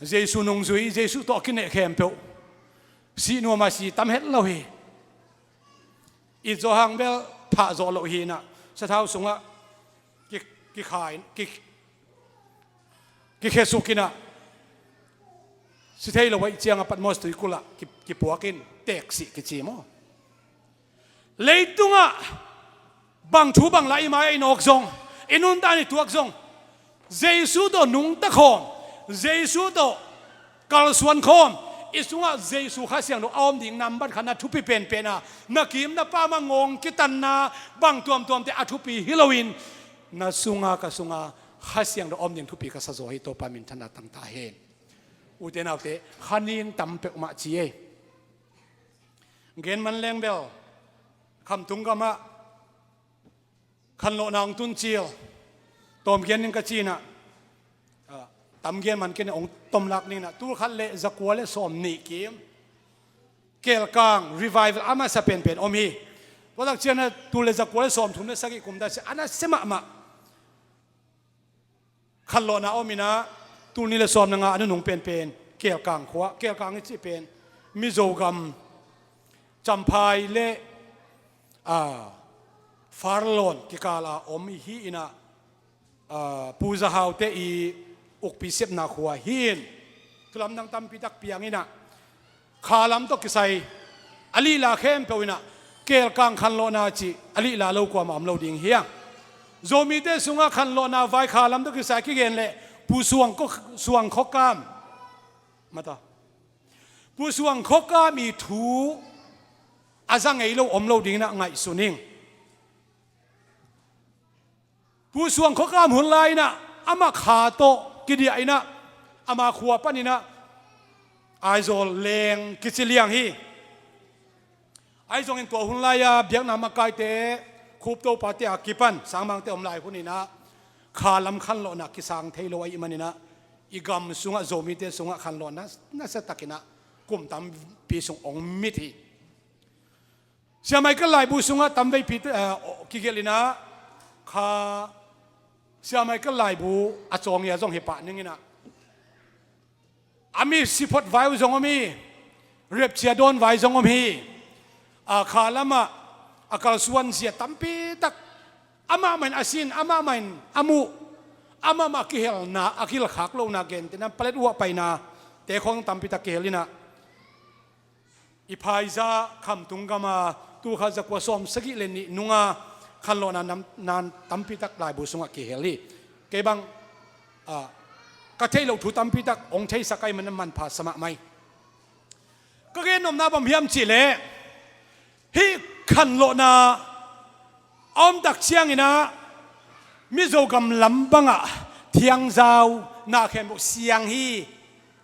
Jesu nungzui, Jesu tawh a kineh khempeuh sih nuam a, si tam het lo hi. It zawh hang bel thah zawh loh hi in ah, sathau sungah ki, kikha in, ki, kikhesuk in ah, si thei lo ahih ciangah Patmos tuikulh ah ki, kipuak in, teeksih kici maw. Leitungah bang thu bang la i mai-ah i nawk zong, i nuntak in i tuak zong, Jesu tawh nungta khawm, Jesu tawh kalsuan khawm, i sungah Jesu Kha Siangtho a om ding nambat khatna thupi penpen a, na kim na pam a ngawng kitanna bang tuamtuamte a thupi hi loin, na sunga ka sunga Kha Siangtho a om ding thupi ka sa zaw hi. Topa minthanna tang ta hen. Ute naute, khanin tam peuhmah ci ei. Gen man leng bel, khamtung gamah khanlawhna hong tun cil, tawm gen ning ka ci in ah, ah, tam gen man kei in ah, hong tom lak ning in ah, tul khat le zakua le sawmnih kim, Kelkang revival a masa penpen om hi. Tua tak ciang in ah, tul le zakua le sawmthum le sagih kum ta si, a nasia mahmah. Khanlawhna om in ah, tul nih le sawm le nga a nunung penpen Kelkang khua, Kelkang i cih pen Mizo gam Champhai le, ah, Farlawn kikal a om i hi in ah, ah, Pu Za Hau te i ukpi sepna khua hi in, thu lamdang tampi tak piang in ah, khalam tawh kisai a lihla khempeuh in ah, Kelkang khanlawhna cih a lihla lo kuamah om lo ding hi a. Zomite sungah khanlawhna vai khalam tawh kisai kigen leh Pu Suang Kho, Suang Kho Kam, mata, Pu Suang Kho Kam i thu a za ngei lo om lo ding in ah ngaihsun ing. Pu Suang khuakam hun lai-inah amah kha tawh kidiah inah ama khua paninah Aizawl leng kici liang hi. Ahi zongin tua hun lai-a biakna makaite, Khup topate a kipan Sangmangte om lai huninah kha lam khanlawhna kisang thei lo ahih maninah i gam sungah, Zomite sungah khanlawhna nasiatakinah kum tampi sung ong mit hi. Sia Michael laibu sungah tamveipi, eh, kigelh inah kha Sia Michael laibu a cawng ia zong hi pah ninginah a mi siphot vai uh zong om hi. Repcia dawn vai zong om hi. A kha lamah a kalsuan zia tampitak amah mah in a sin, amah mah in a muh, amah mah a kihelna, a kilkhak lohna gentehna palet uh a paina te khawng tampitak kihel inah i phaiza Khamtung gama tul khat zakua sawm sagih le nih nunga khanlawhna nam, nan tampitak laibu sungah kihel hi. Kei bang, ah, ka theih loh thu tampitak ong theisak ahih manin manpha sa mahmah hi. Ka gen nopna bang hiam cihleh hih khanlawhna a omtak cianginah Mizo gam lam bangah thiangzau na khempeuh siang hi.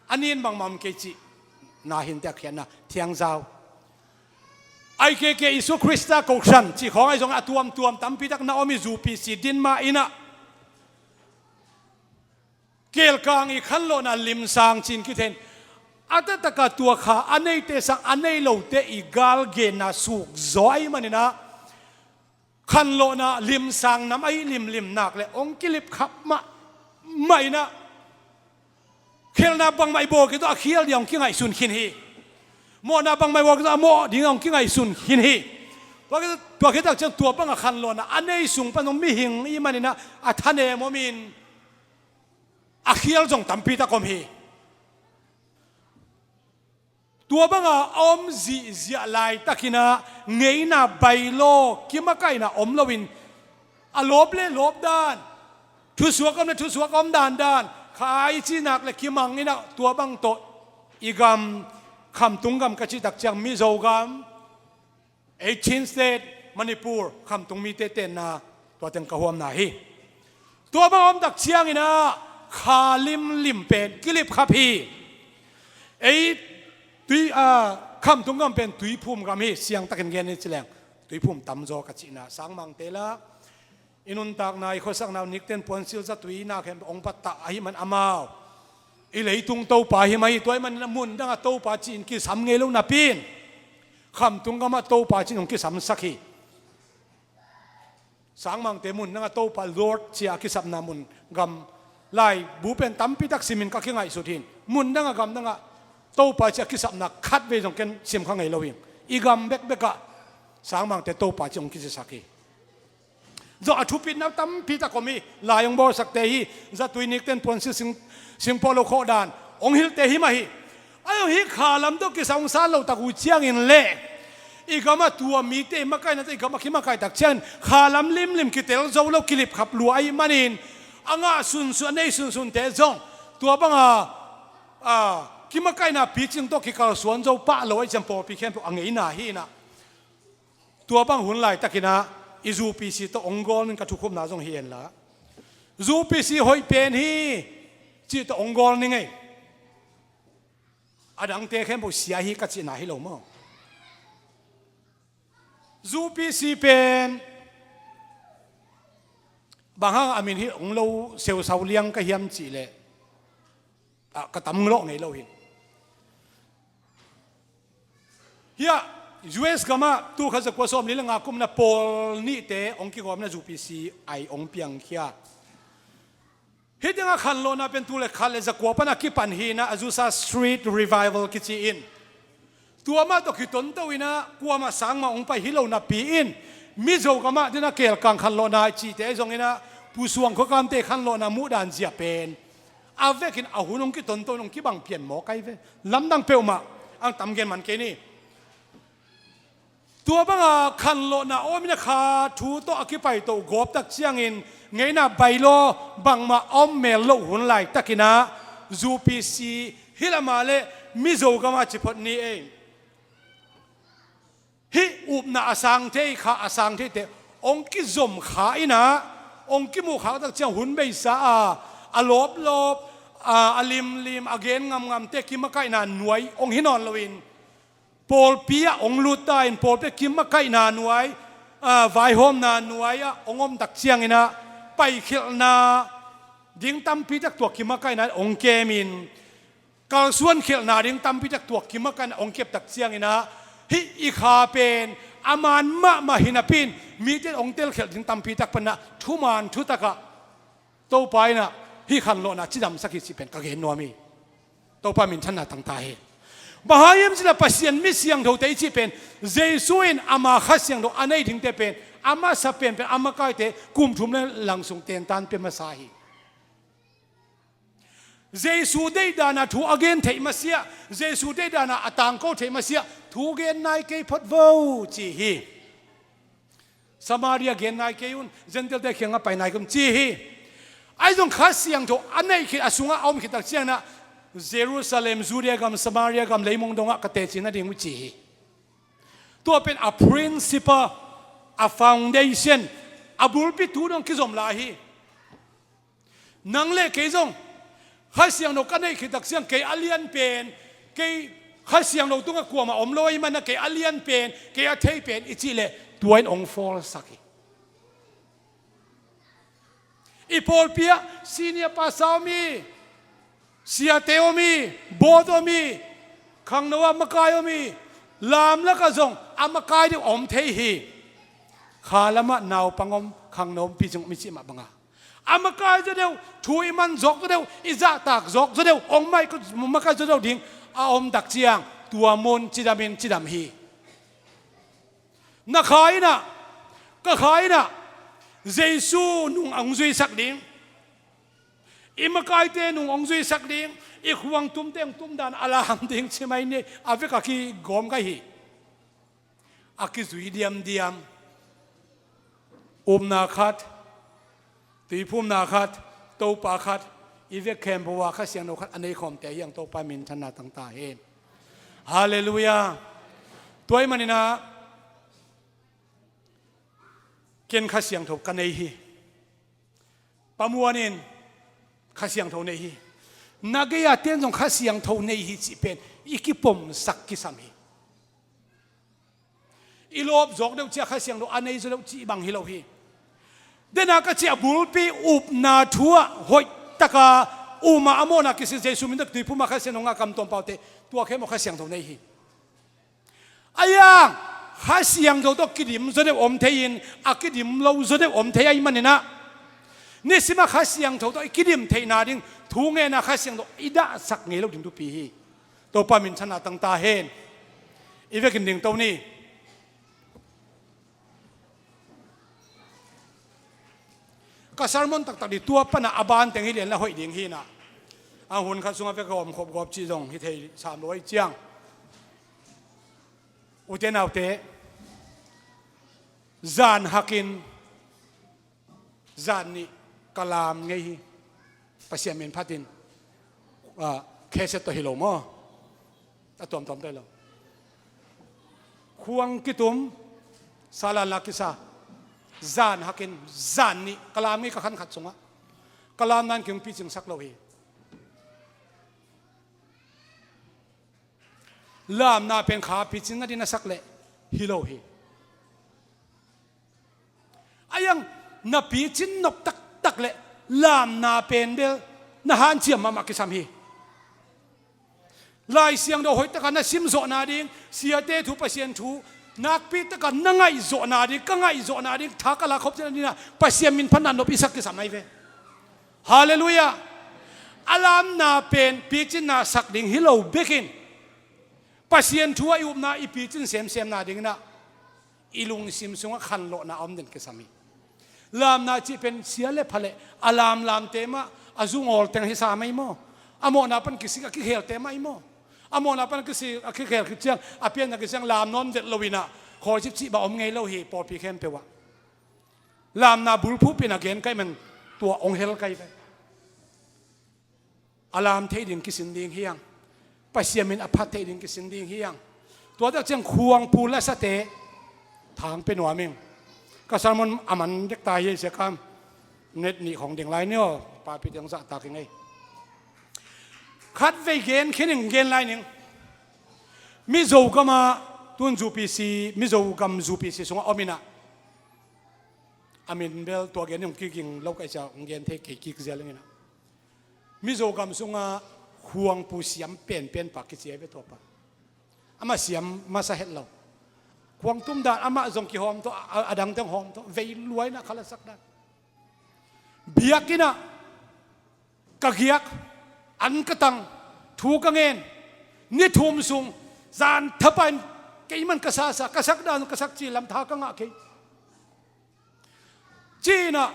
A nin bangmah om kei cih na hinte a khiatna thiangzau. I K K Isu Krista Kohhran cih khawng ahi zongah a tuamtuam tampitak na om hi. Zu P C din mah inah kelkang i khanlawhna limsang cin kithei in a taktaka tua kha a neite sang a nei lote i galgenna sukzaw ahih maninah khanlawhna limsang nam ahi limlim nak le ong kilipkhap mahmah inah khelna bangmah i bawl kei tawh a khial ding ong kingaihsun khin hi. Mawhna bangmah i bawl kei tawh a mawh ding ong kingaihsun khin hi. Tua khit, tua khit tak ciang tua bangah khanlawhna a nei sung pan zong mihing i maninah a thanem omin a khial zong tampitak om hi. Tua banga a om zihziah laitakinah ngeina bailaw kimakaihna om loin a lawp le lawp dan, thusuak om le thusuak om dandan kha i cinak le kimang inah tua bang tawh i gam, Khamtung gam ka cihtak ciang Mizo gam, Ei Chin State, Manipur, Khamtung mite tenna tua teng ka huamna hi. Tua bang a omtak cianginah kha limlim pen kilipkhap hi. Ei tui, a, Khamtung gam pen tuiphum gam hi, siangtakin gen ni ci leng. Tuiphum tamzaw ka cihna Sangmangte lah i nuntakna, i khuasakna uh nikten puansilh zatui na khempeuh ong pattah ahih man amau i leitung Topa hi mah hi. Tua ahih manin a mun dangah Topa ci-in kisam ngei lo napi-in Khamtung gamah Topa ci-in ong kisamsak hi. Sangmangte mun dangah Topa Lord ci-a kisapna mun gam laibu pen tampitak simin ka kingaihsut hi. Mun dangah gam dangah Topa ci-a kisapna khatvei zong ken sim kha ngei lo hi. I gam bekbekah Sangmangte Topa ci-in ong kisisak hi. Zawh a thupitna tampi tak om hi. Lai ong bawlsakte hi. Zatui nikten puansilh sing, singpawh lo khawh dan ong hilhte hi mah hi. Ahi zong hih kha lam tawh kisam ong san loh tak uh ciangin leh i gamah tua mite i makaihna tawh i gamah kimakaih tak ciangin kha lam limlim kitel zo lo, kilipkhap lua ahih manin a ngah sunsun, a nei sunsunte zong tua banga, a, kimakaihna picing tawh kikalsuan zo pah lo ahih ciang pawlpi khempeuh a ngeina hi inah. Tua bang hun laitakinah i Zu P C tawh ong gawl ning, ka thukhupna zong hi en la. Zu P C hoih pen hi cih tawh ong gawl ning ei. A dangte khempeuh sia hi ka cihna hi lo maw? Zu P C pen bang hang a min hi ong lo seusau liang ka hiam cihleh, ah, ka tam lawh ngei lo hi. Hiah U S gamah tul khat zakua sawmli le nga kumna pawl nihte ong kigawmna Zu P C ai ong piangkhia. Hih dingah khanlawhna pen tul khat le zakua pan a kipan hi inah Azusa Street Revival kici in. Tua mah tawh kitonto inah kuamah sangmah ong pai hi lo napi-in Mizo gamah dinah kelkang khanlawhna i cihte ahi zonginah Pu Suang khuakamte khanlawhna muhdan zia pen a vekin a hun ong kitonto in ong kibang pian mawk ahi ve. Lamdang peuhmah ang tam gen man kei ni. Tua banga khanlawhna a om inah kha thu tawh a kipaito gawp tak ciangin ngeina bailaw bangmah a om mel loh hun laitakinah Zu P C hih lamah le Mizo gamah ciphot ni ei. Hih upna a sang thei, kha a sang theite ong kizom kha inah hong kimuh khak tak ciang hun beisa a, a lawplawp, a, a limlim, a gen ngamngamte kimakaihna nuai hong hi nawn loin, pawlpi ah hong lut ta in pawlpi ah kimakaihna nuai, a, vaihawmna nuai ah hong om tak ciangin ah paikhelhna ding tampi tak tua kimakaihna hong kemin, kalsuan khelhna ding tampi tak tua kimakaihna hong kep tak ciangin ah, hih i kha pen a man mahmah hi napi in mite in hong telkhelh ding tampi tak pan ah thuman thutak ah Topa in ah hih khanlawhna cidamsak hi cih pen ka gen nuam hi. Topa minthanna tang ta hen. Bang hang hiam cih leh Pasian mi siangthote i cih pen Jesu in ama Kha Siangtho a nei dingte pen a masa penpen a makaite kum thum le lang sung tentan pia masa hi. Jesu deihdan a thu a gen theih masiah, Jesu deihdan a a tangko theih masiah thu gen nai kei phot vo ci hi. Samaria gen nai kei un, Gentile-te kiangah pai nai kei un ci hi. Ahi zong Kha Siangtho a neih khit, a sungah a om khit tak ciangin ah Jerusalem, Judea gam, Samaria gam, leimong dongah ka teci nading uh ci hi. Tua pen a principle, a foundation, a bulpi tu dong kizom lai hi. Nang le kei zong Kha Siangtho ka neih khit tak ciang kei a lian pen, kei Kha Siangtho tungah kuamah om lo ahih manin ah kei a lian pen, kei a thei pen i cih leh tua in hong fawlsak hi. I pawlpi ah senior pastor om hi, siate om hi, board om hi, khangno ah makai om hi, lamlak ah zong a makai deuh a om thei hi. Kha lamah naupang om, khangno om, picing om i cih mah bangin a makai zaw deuh, thu i man zawk zaw deuh, i zahtak zawk zaw deuh, hong makai zaw deuh ding a om tak ciang tua mun cidam in cidam hi. Na kha in ah, ka kha in ah Jesu nung hong zuisak ding, i makaite nung hong zuisak ding, i khuang tumte hong tumdan a lam ding ci mai ni. A vek a kigawm ka hi. A kizui diamdiam. Upna khat, tuiphumna khat, Topa khat, i vek khempeuh ah Kha Siangtho khat a nei khawmte hi hang. Topa minthanna tang ta hen. Halleluiah. Tua ahih manin ah ken Kha Siangtho ka nei hi. Pa Muan in Kha Siangtho nei hi. Na gei a ten zong Kha Siangtho nei hi cih pen i kipomsak kisam hi. I lawp zawk deuh ciang Kha Siangtho a nei zaw deuh cih bang hi lo hi. Dena ka cih a bulpi upna thu ah hoih taka um a, a mawhna kisin Jesu min tawh tuiphum a Kha Siangtho ngah kamtuam paute, tua khempeuh Kha Siangtho nei hi. Ahi hang Kha Siangtho tawh kidim zaw deuh om thei in, a kidim lo zaw deuh om thei ahih manin ah, nisim a Kha Siangtho tawh i kidim theihna ding thu ngen a Kha Siangtho i dahsak ngei lo ding thupi hi. Topa minthanna tang ta hen. I vekin dingto ni. Ka sermon taktak ding tua pan ah a ban teng hi lian la hoih ding hi in ah, a hun khat sungah vek a om khop gawp cih zong hi thei sam lo ahih ciang, ute naute, zan hakin zan nih ka lam ngei hi. Pasian min phatin, ah, cassette tawh hi lo maw? A tuamtuam tawh hi lo. Khuang kitum, salan la kisa, zan hakin zan nih ka lam ngei, ka khan khat sungah. Ka lamna in kei hong picingsak lo hi. Lamna pen kha picing nading na sak leh hi lo hi. Ahi hang na picin nop taktak leh lamna pen bel na hanciam mahmah kisam hi. Lai Siangtho hoih taka na sim zawhna ding, siate thu, Pasian thu nakpi taka na ngaih zawhna ding, ka ngaih zawhna ding, tha ka la khop ciang nading ah Pasian min phatna nop i sak kisam ahi ve. Halleluiah. A lamna pen picinna sak ding hi lo bekin, Pasian thu ah i upna i picin semsemna dingin ah i lungsim sungah khanlawhna a om den kisam hi. Lamna cih pen sia le pha le a lamlamte mah a zu ngawl teng hi sam ahi maw? A mawhna pan kisik a kikhelte mah ahi maw? A mawhna pan kisik a kikhel khit ciang, a pianna khit ciang lam nawn vet lo in ah khawlcip cih bang om ngei lo hi pawlpi khempeuh ah. Lamna bulphuh pen a gen ka hih man tua hong hel ka hi ve. A lam theih ding kisin ding hi hang. Pasian min a phat theih ding kisin ding hi hang. Tua tak ciang khuangpu lasate thang pia nuam ing. Ka sermon a man dek ta hi sia kam. Net nih khong ding lai ni aw, papi teng zahtak ing ei. Khat vei gen khin ing, gen lai ning. Mizo gam ah tun zupisi, Mizo gam zupisi sungah om inah, a min bel tua gen ning kiging lo ka i cia, gen thei kei kik zial ing inah. Mizo gam sungah Khuangpu siam penpen pa kici a hi ve tua pa. Amah siam masa het lo. Khuangtum dan amah zong kihawm tawh, a, a dang teng hawm tawh, vei luai na khalasak dan. Biakinn ah ka giak, an ka tang, thu ka ngen, ni thum sung, zan thapain keiman ka sasa, ka sak dan, ka sak ci lam tha ka ngah kei. Ci-inah,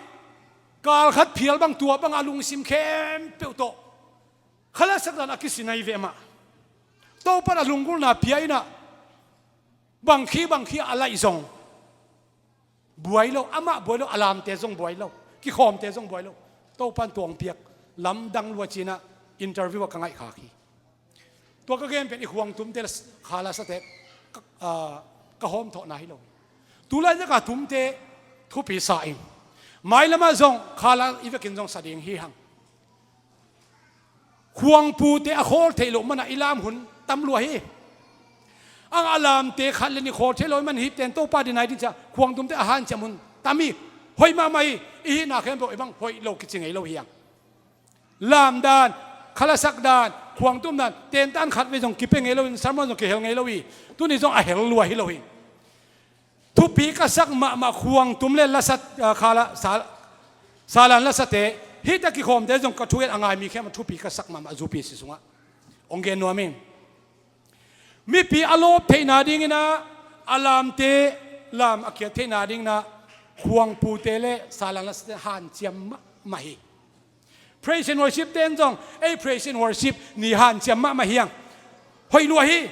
kal khat phial bang tua bangah lungsim khempeuh tawh khalasak dan a kisin ahi ve mah. Topan a lunggulhna pia inah, bangkhi bangkhi a laih zong buai lo, amah buai lo, a lamte zong buai lo, kikhawmte zong buai lo. Topan tuang piak, lamdang lua ci-inah interview ah ka ngaihkhak hi. Tua ka gen pen i Khuangtumte, khalasate ka, a, ka hawm thawhna hi lo. Tulai zaka tumte thupi sa ing. Mailamah zong khala i vekin zong sa ding hi hang. Khuangpute a khawl theih loh manah i lam hun tam lua hi. Ang a lamte khat le nih khawl theih loh i man hi ten Topa dinai ding cia, Khuangtumte a hanciam hun tam hi. Hoih mahmah hi. I hihna khempeuh i bang hoih lo kici ngei lo hi hang. Lamdan, khalasak dan, Khuangtum dan, tentan khat vei zong kipia ngei lo in, sermon zong kihel ngei lo hi. Tuni zong a hel lua hi lo hi. Thupi ka sak mahmah Khuangtum le lasat, ah, khala, sal-, salan lasate, hihta kikhawmte zong ka thugen a ngai mi khempeuh thupi ka sak mahmah zupisi sungah. Ong gen nuam ing. Mipi a lawp theihna dinginah, a lamte lam a kiat theihna dinginah, Khuangpute le salan lasate hanciam mahmah hi. Praise and worship ten zong, ei praise and worship ni hanciam mahmah hi hang. Hoih lua hi.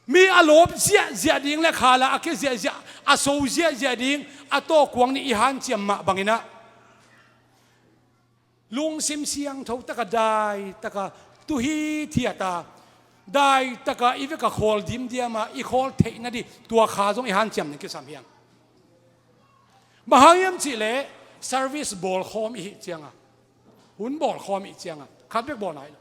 Mi a lawp ziahziah ding le khala a kia ziahziah, a so ziahziah ding, a tawkuang nih i hanciam mah banginah, lungsim siangtho taka dai taka tuhi thiata, dai taka i veka khawl dimdiama i khawl theihna dih tua kha zong i hanciam ning kisam hi hang. Bang hang hiam cihleh service bawlkhawm i hih cianga, hun bawlkhawm i hih cianga khat bek bawl nai lo.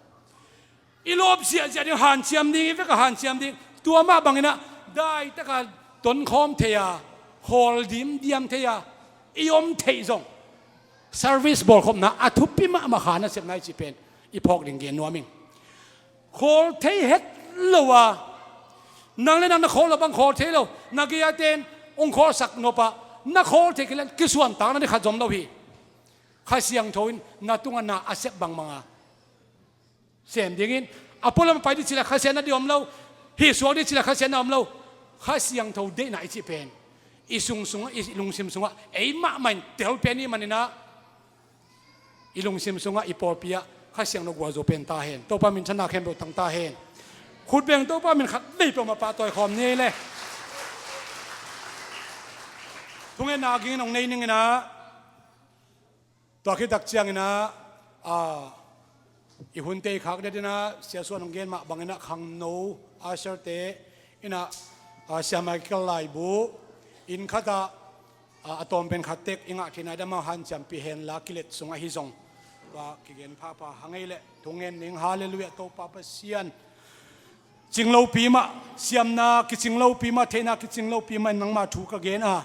I lawp ziahziah ding hanciam ding, i veka hanciam ding, tua mah banginah dai taka tonkhawm thei-a, khawl dimdiam thei-a i om theih zong, service bawlkhopna a thupi mahmah kha nasepna i cih pen i phawk ding gen nuam ing. Khawl thei het lo a, nang le nang na khawl lo bang khawl thei lo, na gei-a ten ong khawlsak nopah, na khawl thei kei le kisuantakna dih khat zom lo hi. Kha Siangtho in na tungah na a sep bangbanga sem dingin, a pualam a pai dih cila khasiatna dih om lo, hih suak dih cila khasiatna om lo. Kha Siangtho deihna i cih pen i sung sungah, i lungsim sungah ei mahmah in tel pen i maninah, i lungsim sungah i pawlpi ah Kha Siangtho gualzo pen ta hen. Topa minthanna khempeuh tang ta hen. Khutbeng Topa min khat vei peuhmah pahtawi khawm ni ei le. Thungetna gingin hong nei ninginah, tua khit tak cianginah, a, i hunte i khak det inah, Sia Suan hong gen mah banginah khangno usherte inah, a, Sia Michael laibu inn khatah, a, a tawmpen khat tek i ngah theihna dih amau hanciampih henla kilet sungah hi zong tua kigen phapha hang ei leh thungen ning. Halleluiah. Topa Pasian, cing lopi mah siamna, kicing lopi mah theihna, kicing lopi mah in nangmah thu ka gen a,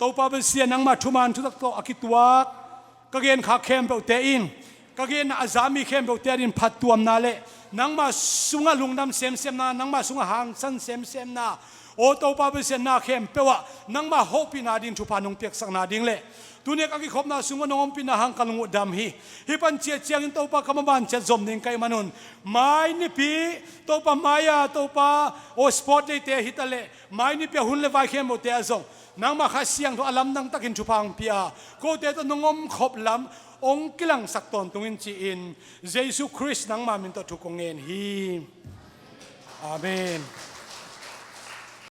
Topa Pasian, nangmah thuman thutak tawh a kituak ka genkhak khempeuhte in, ka genna a za mi khempeuhte adingin phattuamna le nangmah sungah lungdam semsemna, nangmah sungah hangsan semsemna, aw Topa Pasian, na khempeuh ah nangmah hopihna ding thupha nong piaksakna ding le tuni a ka kikhopna sungah nong ompihna hang ka lung uh dam hi. Hih pan ciah ciangin Topa ka maban ciat zom ding ka hih manun, mai nipi Topa mai-a Topa, aw sport day-te hi taleh mai nipi a hun le vai khempeuhte ah zong nangmah Kha Siangtho a lamdang takin thupha hong pia, kote tawh nong omkhop lam hong kilangsak tawntung in ci-in Jesu Khrist nangmah min tawh thu kong ngen hi. Amen.